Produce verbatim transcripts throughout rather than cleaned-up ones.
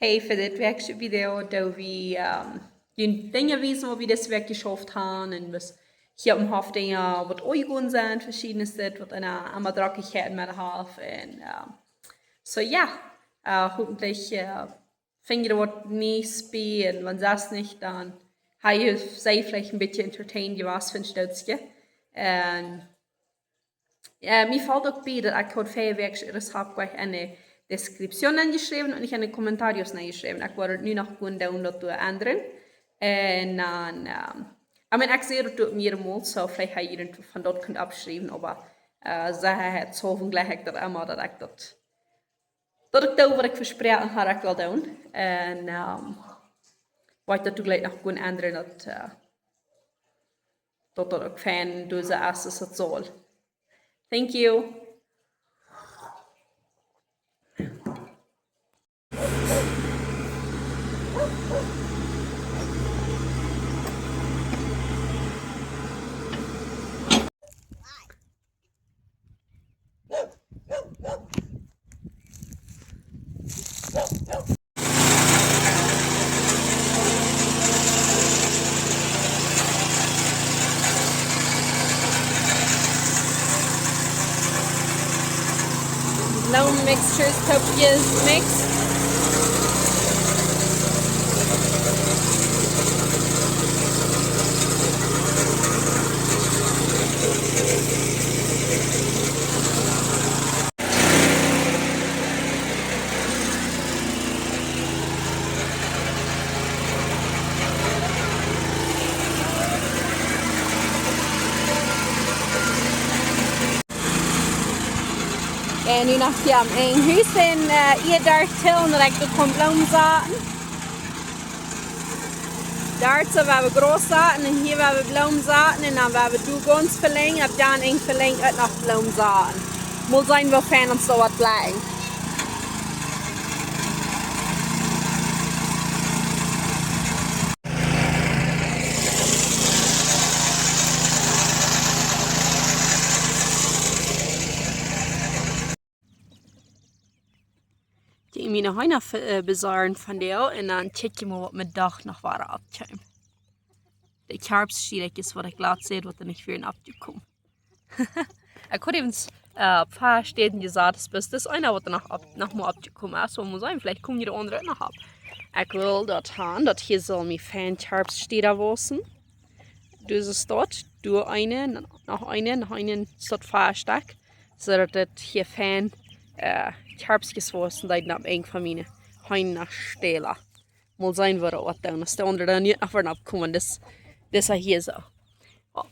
Hey, fa dit Wäakje Video, doa wie, ähm, die Dinja wiesen, waut wie dise Wäakj jeschauft haben un waut hia oppem Hoff Dinja waut aunjegonen sent, veschiednet, waut eena emma drockich haft met de Hoff. Un, ähm, so jo, äh, hopentlich, äh, finj jie waut Niees bie un wan sest nich, dan ha jie, sie jie veleicht een bät entertained jewast, finj ekj daut. Un äh, mie felt uk bie daut ekj haud väaje Wäakj Rezept jlikj enne Description enjeschräwen un nich enne Comentarios enjeschräwen. Ekj woa nu noch gonen doonen daut doa endren. Un dan, ähm, I mean, ekj see daut doa mea mol, so veleicht ha jie irjentwaut von daut kunt aufschriewen, oba, äh, secha haud, so veleicht ekj daut emma, daut ekj daut, daut ekj doo waut ekj vesproaken haud ekj well doonen. Un, ähm, woa ekj daut jlikj noch gonen endren, daut, äh, daut daut uk fein doa es aus daut saul. Thank you. Loam mixtures, Topjes mix. Un nu noch hia aum Enj Hus un, äh, hia doa tillen, daut ekj doa kaun Bloomen saten. Doa soo woa wie Graus saten un hia woa wie Bloomen saten un dan woa wie doa gaunz velenjd, opp daut aundre Enj uk noch Bloomen saten. Mol seenen woo fein ons daut woat jlikjen. Ekj jinkj miene Heena, äh, besorjen vondoag un dan kjikj wie mol waut vondoag noch wada oppkjemt. De Kjarps, daut es waut ekj latst säd, waut doa nich wada oppjekomen. Ekj haud äwent, äh, poa Städen jesat, bloos dit es eena waut doa noch opp, noch mau oppjekomen es. Wie motten seenen, veleicht komen dee aundre noch opp. Ekj well daut han, daut hia saul mie fein Kjarps doa wausen. Dit es daut, doa eene, noch eene, noch eene, soo daut faststeit. Soo daut daut hia fein, äh, Kjarpskjes wausen, daut dan opp eent von miene Heena stalen. Mol seenen woo daut woat dan, aus de aundre dan nich noch wada oppkomen, dit, dit es hia soo. Oh.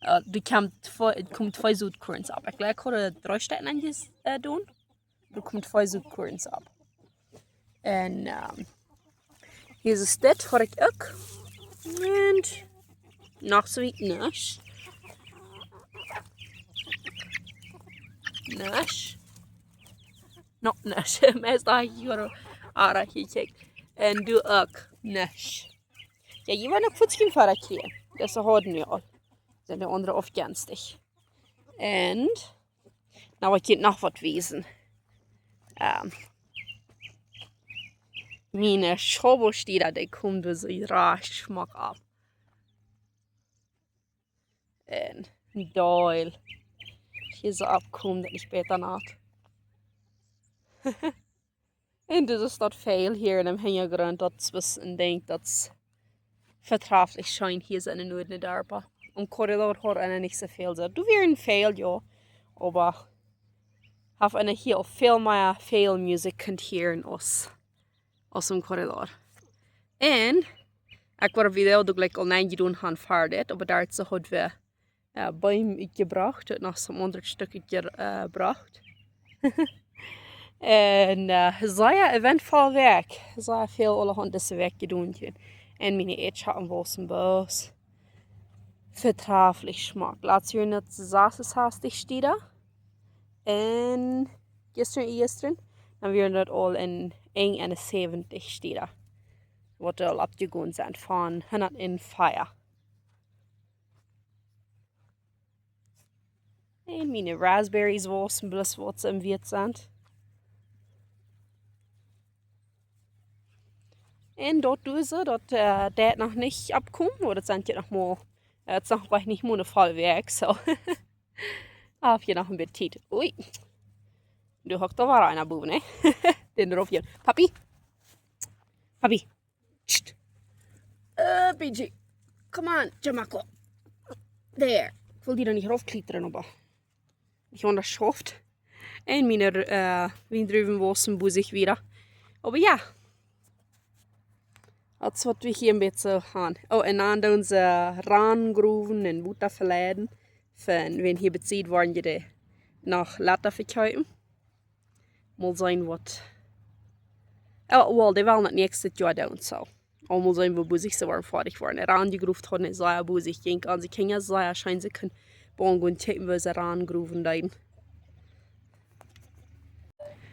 Äh, doa kjemt twee, et kjemt twee Sootkoarns opp. Ekj jlikj, ekj haud dree Stekj aunjedonen. Doa kjemt twee Sootkoarns opp. Un, ähm, hia es dit, haud ekj uk. Un noch soo wiet nuscht. Nuscht. Noch nuscht. Meist ha ekj hia aul jekjikjt. Un doa uk nuscht. Jo, hia woaren uk fuaz kjeen Fäa kjrieen. Dise hauden wie aul. Sent de aundre aufjenstich. Un, nu, ekj well noch waut wiesen. Ähm, miene Schaubelstieda, dee komen doa soo rajcht schmock opp. Un, doa. Hia soo oppkomen, daut es bäta nat. Un dit es daut Fäajel hia em Hinjagrunt, daut es een Dinkj, daut es vetraflich scheen hia soo enne Nuadne Darpa. Em Corridor haft eena nich soo väl soo. Doa wieren väl, jo. Oba haft eena hia aul väl mea Fäajelmusikj kunt hieren aus, aus em Corridor. Un ekj woa daut Video doa jlikj aul aunjedonen han ver dit, oba doa soo haud wie äh, Beem utjebrocht, haud noch soon aundret Stekj utje-, äh, brocht. Un, äh, sea eventvolle Wäakj, sea väl aulahaunt dise Wäakj jedonen. Un miene Ätschocken wausen bloos vetraflich schmock. Latst wieren daut sasunsastich Stieda. Un jistren, jistren, dan wieren daut aul een, een un säwentich Stieda. Waut aul oppjegonen sent von hundatfief. Un miene Raspberries wausen bloos waut see em Wieet sent. Un daut doo see, daut, äh, deit noch nich oppkomen, oba daut sent je noch mau, äh, daut es noch veleicht nich mau een voll Wäakj, soo. Hab je noch een bät Tiet. Ui. Du hast doch wada eenen bowen, ne? Dän doa opp hia. Papi? Papi. Psst. Äh, B J. Come on, Jamako. There. Ekj well die doa nich rauf kjlatren, oba ekj aun de Schaft. Un miene, äh, Wiendruwen wausen bosich wieda. Oba jo. Daut es waut wie hia een bät haben. Oh, un dan doonen see Rangrowen un Wota veleiden. Von wan hia bie de Sied woaren je dee noch lota vekjeepen. Mol seenen waut. Oh, well, dee wellen daut näakjste Joa doonen, soo. Aulmol seenen woo bosich see woaren foadich woaren. Ran jegroft hauden, es sea bosich jinkj. Onse Kjinja sea scheen, see kunnen bie ons gonen kjikjen, woo see rangrowen deeden.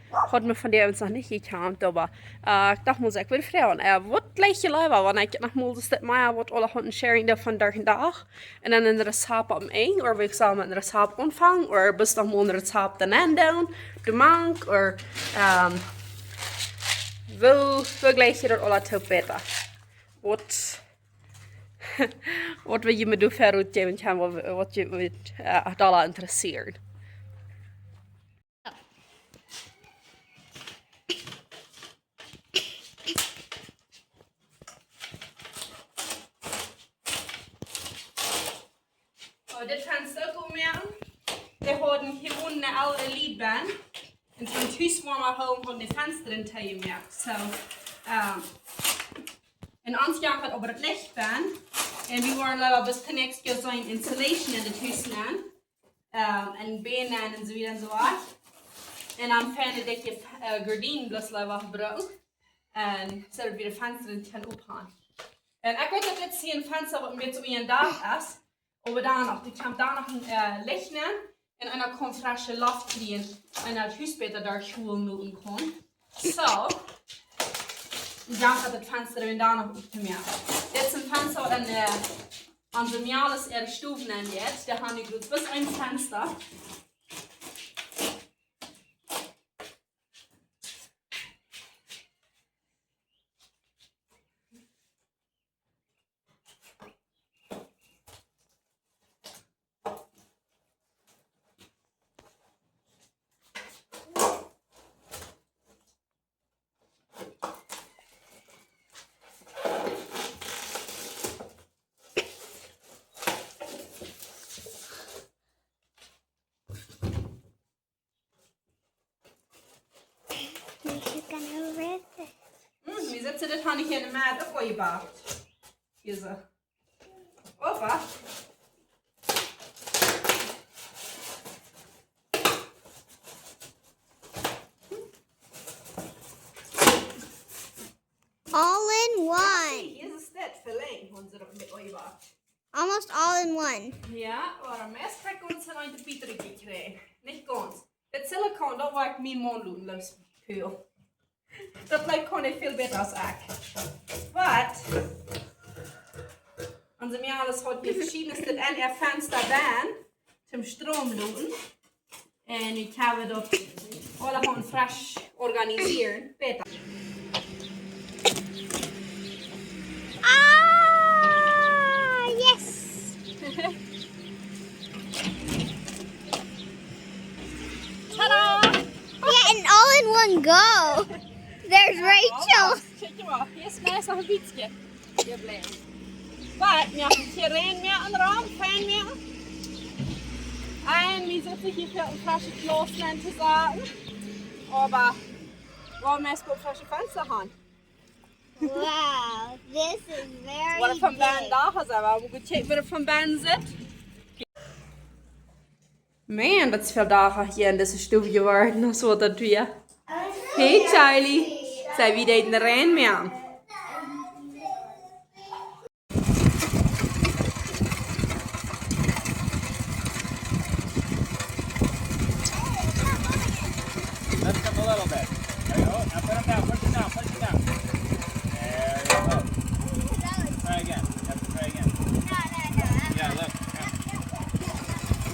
Haud mie von dee ons noch nich jekjant, oba, äh, ekj docht mol, ekj wull froagen, äh, waut jlikj jie leewa, wan ekj noch mol daut mea waut aula haud een Sharing doavon derch dän Dach, un dan een Rezept aum Enj, ooda wie sellen met een Rezept aunfangen, ooda bloos noch mol een Rezept aum Enj doonen, de Mank, ooda, ähm, woo, woo jlikj jie daut aula toop bäta? Waut, waut well jie mie doa fa Rot jäwen, waut, waut jie, waut, äh, dolla interesseet? Oh, dit Fensta uk aunmoaken. Dee hauden hia unjen een ooda Lied bie. Un soo een Tus wua wie hoolen von de Fensta enn toojemoakt. Soo, ähm, un ons jankad oba daut Licht bie. Un wie woaren leewa bat de näakjste Joa soo een Insulation enn de Tus nämen. Ähm, un Bänen un soo wieda un soo waut. Un dan feine dikje, äh, Gardienen bloos leewa brucken. Un soo daut wie de Fensta kjennen opmoaken. Un ekj weet daut dit hia een Fensta waut een bät soo wie een Dach es. Oba dan noch, dee kjemt dan noch een, äh, Licht aun. Un dan kaun fresche Loft kjrieen. Un daut Hus bäta derchkolen loten kaun. Soo. Dan jeit daut Fensta dan noch opp to mea. Dit es een Fensta waut aun, äh, aun de Mejales äare Stow nenjeit. Dee haben nu bloos een Fensta. You're gonna rip it. Mm, wie seenen daut, hab ekj hia enne Medd uk aul jebakt. Hia soo. Oba. All in one. Hia es dit, velenjd, haben see daut met aunjebakt. Almost all in one. Jo, oba meist kjrieech ekj ons en de Pieter jekjräajen. Nich gaunz. Daut Silikon, daut woa ekj mien Maun loten, loos, cool. Daut jlikjt, kaun hee väl bäta aus ekj. But, onse Mejales haud hia veschiedne Stekj aun äa Fensta bie, toom Stroom loten. Un ekj hab daut aula gonen fresch organisieren. Bäta. Ah, yes. Tada! Yeah, and all in one go. There's Rachel. Check him out. Hia es nice opp een Bietkje. Hia bliewen. But, jo, hia rein moaken, rom, fein moaken. Un wie setten hia fa een fresche Klaus aun to saten. Oba, wie motten meist goot fresche Fensta haben. Wow, this is very Waut von bie dach es, oba wie gonen kjikjen, waut von bie sitt. Man, daut es väl dolla hia enn dise Stow jeworden aus waut daut wia. Hey, Charlie. Sent wie doa enn de Rein, Mann? Lift him a little bit. There you go. Now put him down. Push him down. Push him down. There you go. Try again. You have to try again. Yeah, look. Yeah.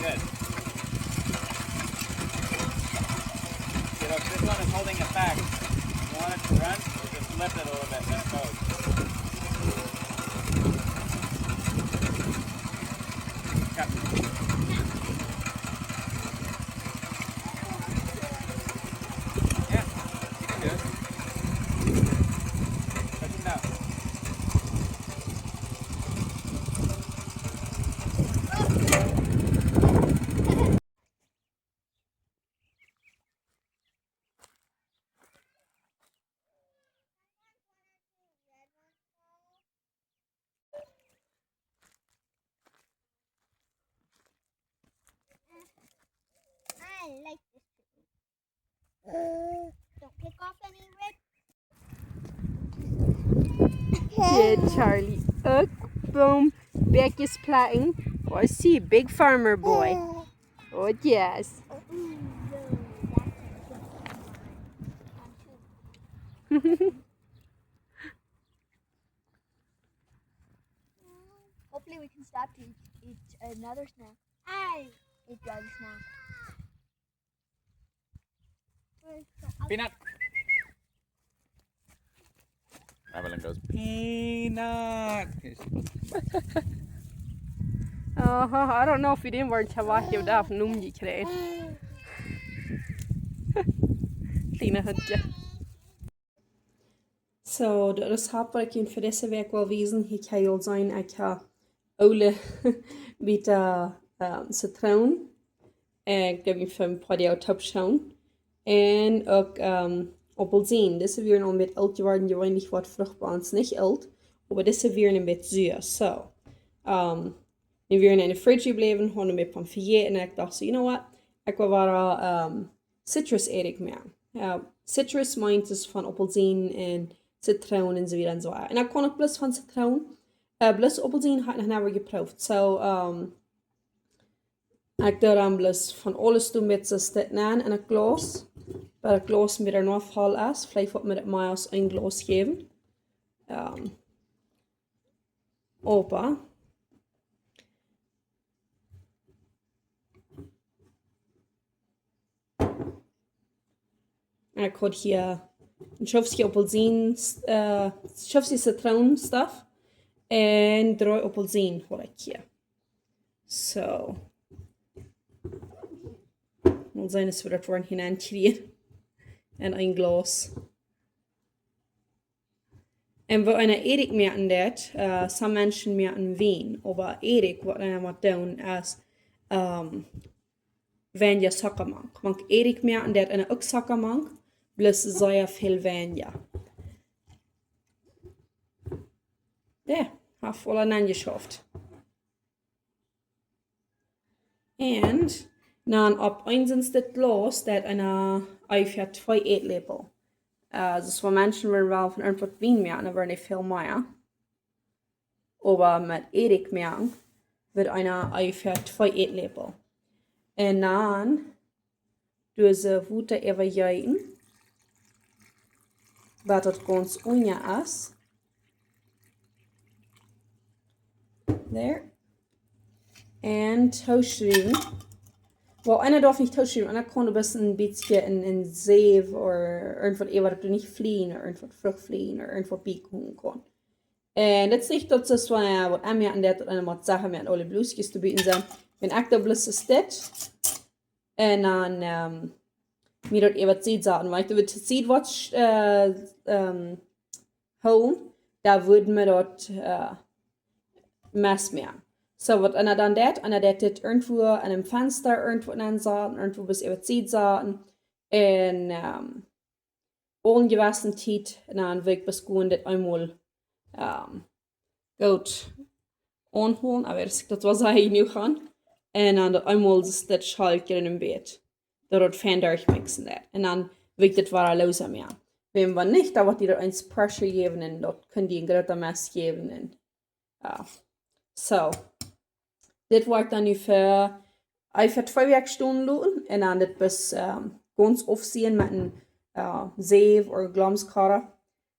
Good. You know, this one is holding it back. You want it to run, you just lift it a little bit, then it goes. Don't pick off any red. Did Charlie uk Boom Beckjes plucken? Oh, I see, big farmer boy. Oh, yes. Hopefully we can stop to eat, eat another snack. Hey! Eat the other snack. Peanut. Evelyn goes, "Peanut." Here she goes. Uh-huh. I don't know if you didn't wear to walk you down, noem je kreeg. Kleine Hündje. So, daut es hauptsächlich waut ekj junt fa dise Wäakj well wiesen. Hia kjenn jie seenen, ekj hab oole bieta, ähm, Zitroon. Ekj hab mie fa een poa Doag toop schoon. Un uk, ähm, Aupelsien. Dise wieren aul een bät oolt jeworden, jeweenlich woat Frucht bie ons nich oolt. Oba dise wieren een bät sua. So, ähm, dee wieren enne Fridge jebläwen, hauden een bät Pommes frites un ekj docht so, you know what? Ekj well wada, ähm, Citrus Edik moaken. Jo, Citrus meent dus von Aupelsien un Zitroon un soo wieda un soo wieda. Un dan kaun ekj bloos von Zitroon, äh, bloos Aupelsien hab ekj noch never jeprooft. So, ähm, ekj doo dan bloos von aules doonen met soo dit nenn en een Glaus. Bat daut Glaus mea dan noch voll es. Veleicht woat mie daut mea aus een Glaus jäwen. Ähm, oba ekj haud hia een Schuftsje Aupelsien, äh, Schuftsje Zitroonstuff un dree Aupelsien haud ekj hia. So. Mol seenen aus wie daut woaren hia nennkjrieen. En een Glaus. Un woo eena Edik moaken deit, äh, some Menschen moaken Wien, oba Edik, waut eena mott doonen, es, ähm, weinja Zocka mank. Mank Edik moaken deit eena uk Zocka mank, bloos sea väl weinja. Jo, haft aula nenjeschauft. Un dan opp eent sent dit Glaus, daut eena onjefäa twee Ätläpel. Äh, dus fa Menschen, wan wie von irjentwaut Wien moaken, dan woaren dee väl mea. Oba met Edik moaken, woat eena onjefäa twee Ätläpel. Un dan doo wie Wota äwajeeten, bat daut gaunz unja es. There. Un tooschruwen. Well, eena darf nich tooschruwen, eena kaun bloos een bät en, en Säw ooda irjentwaut äwa, daut doa nich Flieen ooda irjentwaut, Fruchtflieen ooda irjentwaut bie komen kaun. Un daut es nich daut see soo, jo, waut emma un daut eena mott sajen, met aule Blueskjes to buten sennen. Wan ekj doa bloos soo stit, un dan, ähm, mie daut äwa de Sied saten. Wan ekj daut äwa de Sied waut, äh, ähm, hoolen, dan wudd mie daut, äh, mea moaken. So, waut eena dan deit, eena deit dit irjentwua aun een Fensta irjentwua nensaten, irjentwua bloos äwa de Sied saten. Un, ähm, aul eene jewesse Tiet, un dan well ekj bloos gonen dit eemol, ähm, goot aunhoolen, oba daut es, daut wia sea jenuach aun. Un dan daut eemol es daut Schalkje en een bät. Daut daut fein derchmixen deit. Un dan well ekj daut wada loosa moaken. Wan, wan nich, dan woat dee daut eens pressure jäwen un daut kaun dee een groota Mess jäwen un Jo. So. Dit woa ekj dan nu fa onjefäa twee Wäakj stonen loten. Un dan dit bloos, ähm, gaunz aufsieen met een, äh, Säw ooda Glaskulla.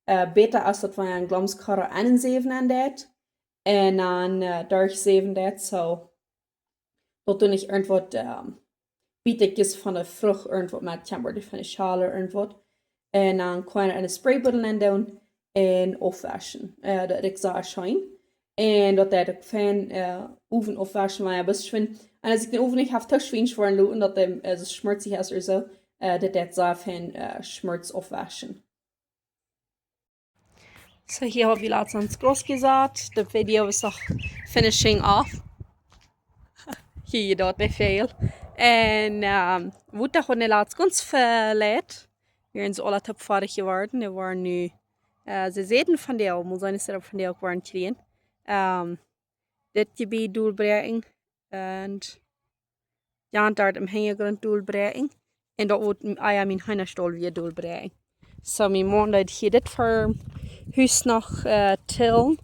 Äh, bäta es daut wan eena een Glaskulla en een Säw nenn deit. Un dan, äh, derchsäwen deit, so. Daut doa nich irjentwaut, ähm, Bietkjes von de Frucht irjentwaut met kjemt, ooda von de Schal irjentwaut. Un dan kaun eena en een Spraybuddel nenn doonen un aufwauschen. Äh, daut es sea scheen. Un daut deit uk fein, äh, Owen aufwauschen, wan eena bloos schwind. Un aus ekj dän Owen nich hab too schwind woaren loten, daut dee, äh, soo schmutzich es ooda soo, äh, daut deit sea fein, äh, Schmutz aufwauschen. So, hia hab wie latst ons Gras jesat. De Video es noch finishing off. Hia, daut de fail. Un, ähm, Wota haud de latst gaunz veleicht. Wie sent aula toop foadich jeworden. Wie woaren nu, äh, see säden von de, mol seenen, see von de uk woaren kjrieen. Ähm, dit Jebiet dolbräakjen. Un jo, doa em Hinjagrunt dolbräakjen. Un daut woat ea mien Heenastaul wada dolbrinjen. So, mien Maun deed hia dit fa Hus noch äh, tillen.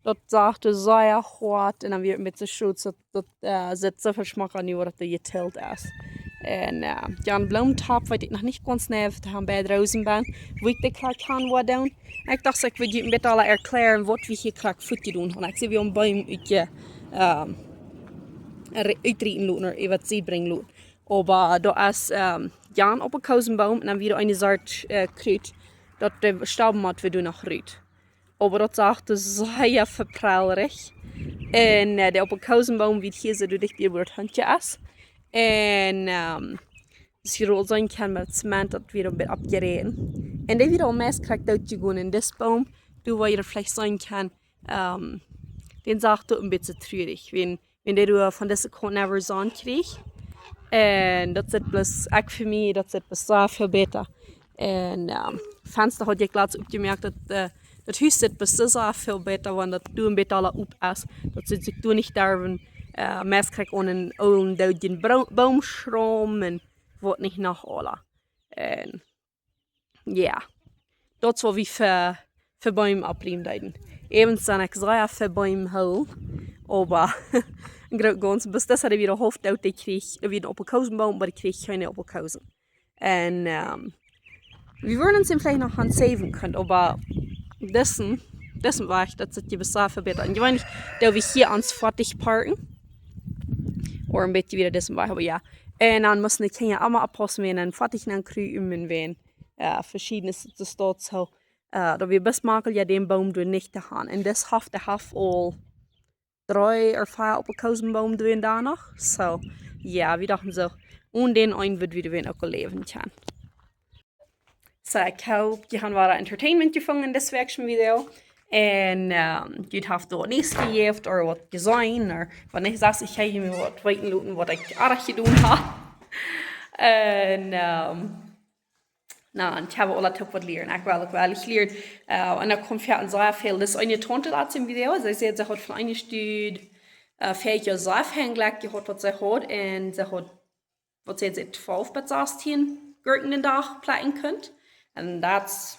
Daut sach doa sea hoat un dan wia et met de Schutz, daut, daut äh, sitt soo väl schmocka nu, waut doa jetillt es. Un äh, jo, een Bloomtopf, weet ekj noch nich gaunz jeneiw, waut ekj aun bie Rosen sie, woo ekj dee krakjt han woa doonen. Un ekj docht, ekj wull junt een bät aula erkjlären, waut wie hia krakjt fuat jedonen haben. Ekj sie wada een Boom ut je, ähm, re- utrieten loten, ooda waut see brinjen loten. Oba doa es ähm, jo, een Aprikosenboom un dan wada eene Sort äh, Krut, daut de Stomm mott wada noch rut. Oba daut sach doa sea veprelrich. Un äh, de Aprikosenboom wia hia soo doa dicht bie, wua daut Huntje es. Un ähm, see rol seenen kaun met Zement, daut wia een bät aufjeräten. Un dee wia aul meist krakjt doot jegonen. Un dis Boom, doa wua jie veleicht seenen kaun, ähm, dän sach doa een bät trurich. Wan, wan dee doa von dise Kaunt never Sonn kjrieech. Un daut sitt bloos, ekj fa mie, daut sitt bloos soo väl bäta. Un ähm, Fensta haud ekj latst oppjemoakt, daut äh, daut Hus sitt bloos soo väl bäta, wan daut doa een bät aula op es. Daut see sikj doa nich derwen äh, meist krakjt aun een oolen doodjen Bro- Boom schraumen, waut nich noch aula. Un jo, daut es waut wie fa, fa Boom oprieemen deeden. Äwent sie ekj sea fa Boom hoolen, oba em Grooten un Gaunzen, bat dis haud ekj wada haulf doot jekjräajen, wada een Aprikosenboom, oba ekj kjrieech kjeene Aprikosen. Un ähm, wie wudden ons veleicht noch aun saven kjennen, oba disen, disen Wajch, daut sitt je bäta. Un jeweenlich, daut wie hia ons Foatich parken. Ooda een bät wada disen Wajch, oba jo. Un dan musten de Kjinja emma oppaussen, wan een Foatich aunkriepen un wan äh, veschiedne Städa soo. Äh, daut wia best makjlich, jo, dän Boom doa nich to han. Un dis haft, dee haft aul dree ooda vea Aprikosenboom doa doano. So, jo, wie dochten soo, un dän eenen wudd wie doa uk läwen kjennen. So, ekj hop, jie haben wada Entertainment jefungen en dit Wäakj sien Video. Un ähm, jie haben doa nuscht jejäft ooda waut jeseenen, ooda wan nich, saj, ekj hab mie waut weeten loten, waut ekj oajch jedonen hab. Un ähm, na, un ekj hab aula uk waut jelieet. Ekj well uk waut jelieet. Äh, un doa kjemt fa ons sea väl. Daut es eene Taunte latst em Video. See säd, see haud von eene Städ äh, väajet Joa sea väl Jlekj jehaut, waut see haud. Un see haud, waut säd see, twalf bat sastieen Gurkjen dän Dach plekjen kunt. Un that's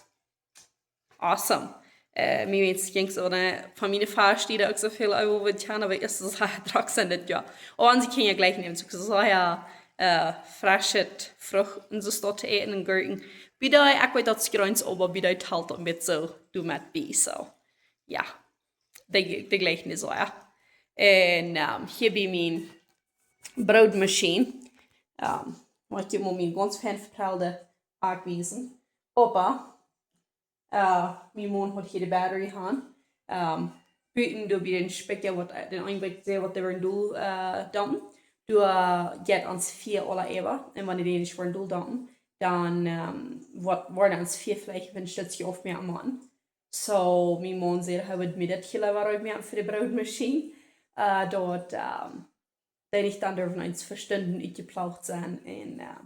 awesome. Äh, mie wia et jrod soo, ne, von miene Faststäda uk soo väl äwa waut kjennen, oba es soo drock sent dit Joa. Un see kjennen je jlikj nämen, soo, soo, jo, äh, fresche Frucht un soo Stoff to äten un Gurkjen. Bie dee, ekj weet daut es jreens, oba bie dee talt daut een bät soo, doa met bie, so. Jo, dee, dee jlikjen soo, jo. Un ähm, hia bie miene Brootmaschien, ähm, waut ekj mau mie gaunz fein vetald, uk wiesen. Oba äh, mien Maun haud hia de battery han. Ähm, buten doa bie dän Spikja, waut äh, dän eenen Wajch see, waut doa wudden dol äh, dumpen. Doa jeit ons Vee aula äwa. Un wan dee nich wudden dol dumpen, dan ähm, woat, woat ons Vee veleicht een Stootje aufmoaken motten. So, mien Maun säd, hee wudd mie daut hia leewa rut moaken fa de Brootmaschien. Äh, daut ähm, dee nich dan derwen eent fa Stunden utjeplaucht sennen. Un äh,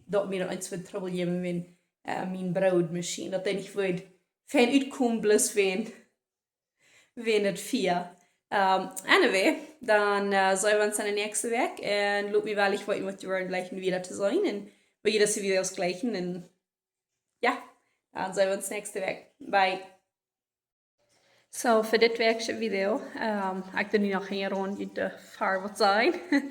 daut mie daut eent fa Trubbel jäwen, wan äh, miene Brootmaschien, daut dee nich wudd fein utkomen, bloos wan, wan daut Vee. Ähm, anyway, dan äh, seenen wie ons en de näakjste Wäakj. Un lot mie wada weeten, waut jie wellen jlikjen, wada to seenen. Un wan jie dise Videos jlikjen, un jo, dan seenen wie ons näakjste Wäakj. Bye. So, fa dit Wäakj sien Video, ähm, ekj doo nu noch een Rund ut de Farw waut sennen.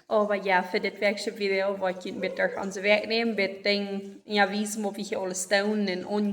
Oba jo, fa dit Wäakj sien Video, waut ekj een bät aun de Wäakj nämen, bät Dinj, jo, wiesen, waut wie hia aules doonen un, un